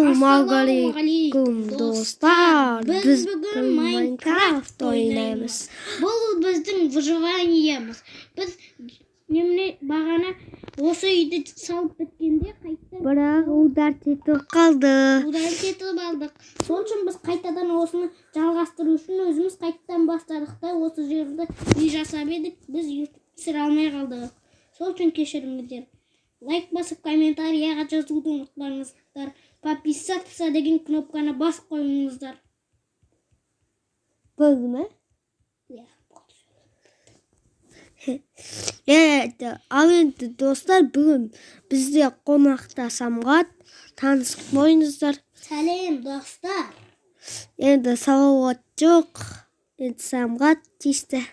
Ассалаумағалейкум, достар. Біз бүгін Майнкрафт ойнаймыз. Бұл біздің выживаниеміз. Біз немене бағана осы үйді салып біткенде қайтадан Бірақ удар етіп қалды. Удар етіп алдық. Сол үшін біз қайтадан осыны жалғастыру үшін өзіміз қайтадан бастадық та, осы жерді үй жасап едік, біз YouTube түсіре алмай қалдық. Сол үшін кешіріңіздер. Лайк басып, комментарияға жазуды ұмытпаңыздар. Подписаться деген кнопканы басып қойыңыздар. Болды ма? Иә. Енді, ал енді, достар, бүгін бізде қонақта Самғат, танысып қойыңыздар. Сәлем, достар. Енді Салауат жоқ. Енді Самғат тиісті.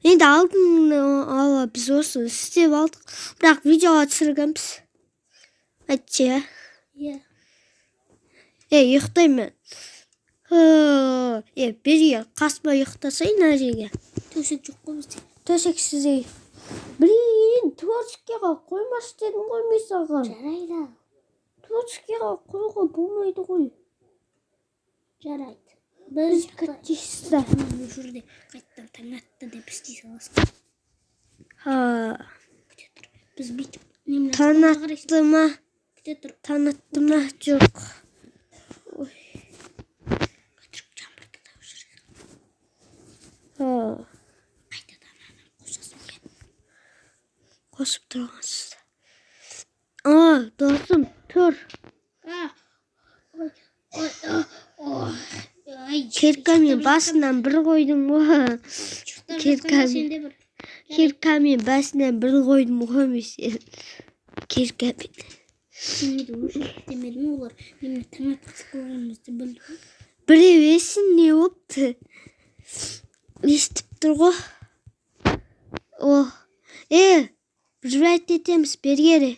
Енді алдын ала біз осы істеп алдық. Бірақ видеоға түсіргенбіз. Айтшы. Иә. Е, ұйықтаймын. Е, бері қасыма ұйықтасай мына жерге. Төсек жоқ қой бізде. Төсексіз үй. Блин, творческийға қоймашы дедім ғой мен саған. Жарайды. Творческийға қоюға болмайды ғой. Жарайды. Біз Чисто. Бұл жерде қайтадан таң атты деп істей саласың. Ха, Күте тұр. Біз бүйтіп немене таң аспанға қарайсың. атты ма? Күте тұр. Таң атты ма? Жоқ. Өтірік жаңбырды да өшірген. Ха, Қайтадан ана қосасың, иә. Қосып тұрғансыз. А, досым, тұр. А, ой, ой, ой, ой. Ай, Киркамен басынан бір қойдым ғой. Ұйықтап киркамен. жатқанда сенде бір. Киркамен басынан бір қойдым ғой мен сені. Киркамен. Сенде өшіріп демедім, олар немене таң атқызып қойғанымызды білді ғой. Біреу есін не болыпты? Естіп тұр ғой. О, е, выживать етеміз, бергері.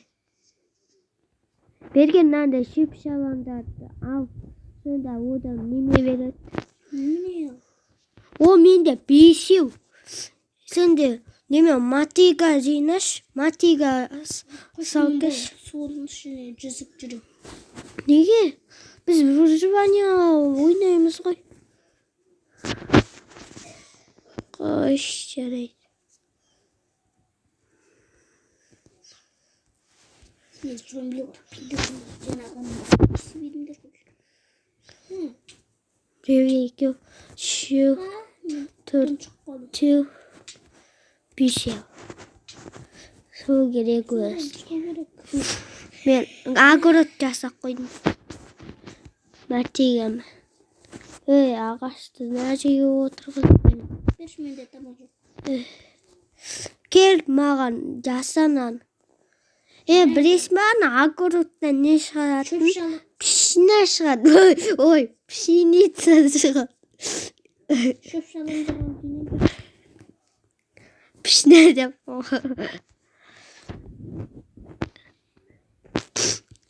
Берген мынандай шөп шалаңдарды ал. Сонда одан неме береді? Немене? О, менде бесеу. Сенде неме мотыга жинаш, мотыга салып келші. Судың ішіне жүзіп жүремін. Неге? Біз выживание ойнаймыз ғой. Қойшы, жарайды. Мен зомби жаңағы едіңдер ғой. Біреу, екеу, үшеу, төртеу, бесеу. Сол керек өзі. Мен огород жасап қойдым. Мотыгамен. Ей, ағашты мына жерге отырғызып. Берші, менде тамақ жоқ. Кел маған, жаса мынаны. Е, білесің бе, ана огородтан не шығаратынын? Шөп шалып. Пшена шығады. Ой, ой, пшеница шығады. Шөп шалымдар алдымен. Пшена деп.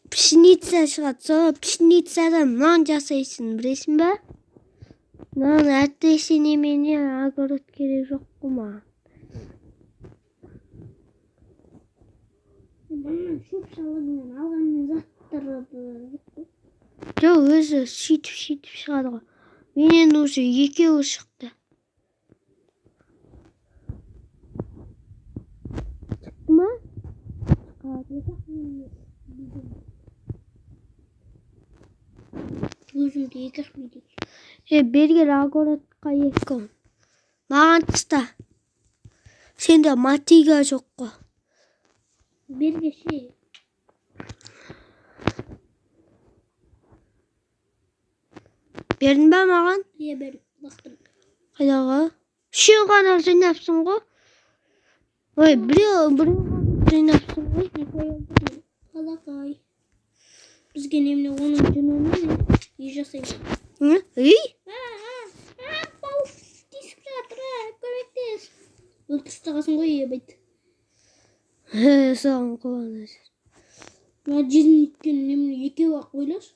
Пшеница шығады. Сол пшеницадан нан жасайсың, білесің бе? Нан әттесе немене огород керек жоқ қой маған. Маған шөп шалымнан алған заттар жоқ қой. Жоқ, өзі сөйтіп-сөйтіп шығады ғой. Менен уже екеуі шықты. Шықты ма? Шығады. Өзімде екі ақ медик. Е, бергел огородқа екі. Маған тыста. Сенде мотыга жоқ қой. Бергеше. Бердің бе маған? Иә, бердім. Лақтырдым. Қайдағы? Үшеу ғана жинапсың ғой. Ой, біреу ғана жинапсың ғой. Қалақай. Бізге немене оның жүнінен үй жасаймыз. Ы? Үй? Пауф, тиісіп жатыр, көмектес. Өлтіріп тастағансың ғой, ебайт. Соған қуанасың. Мына жүзін өйткені немене екеу ақ ойлашы.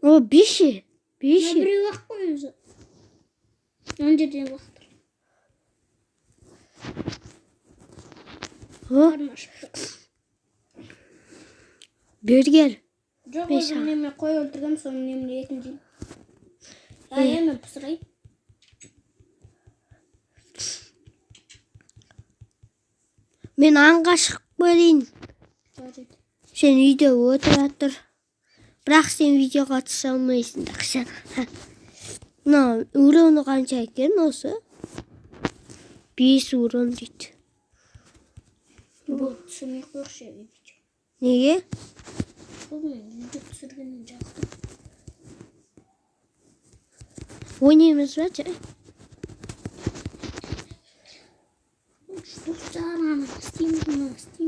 О, беше. Беше. Мына біреу ақ қой өзі. Ана жерден лақтыр. О, Қарным ашып тұр. Бері кел. Жоқ, Мен өзім неме қой өлтіргем, соның немене етін жеймін. А, иә, мен пісірейін. Мен аңға шығып көрейін. Жарайды. Сен үйде отыра тұр. Бірақ сен видеоға түсе алмайсың да. Мына уроны қанша екен осы? 5 урон дейді. Бұл түсірмей ақ қояйықшы видео. Неге? Бұл мен видео түсіргеннен жалықтым. Ойнаймыз ба жай? Достар, ана істейміз, мына істейміз.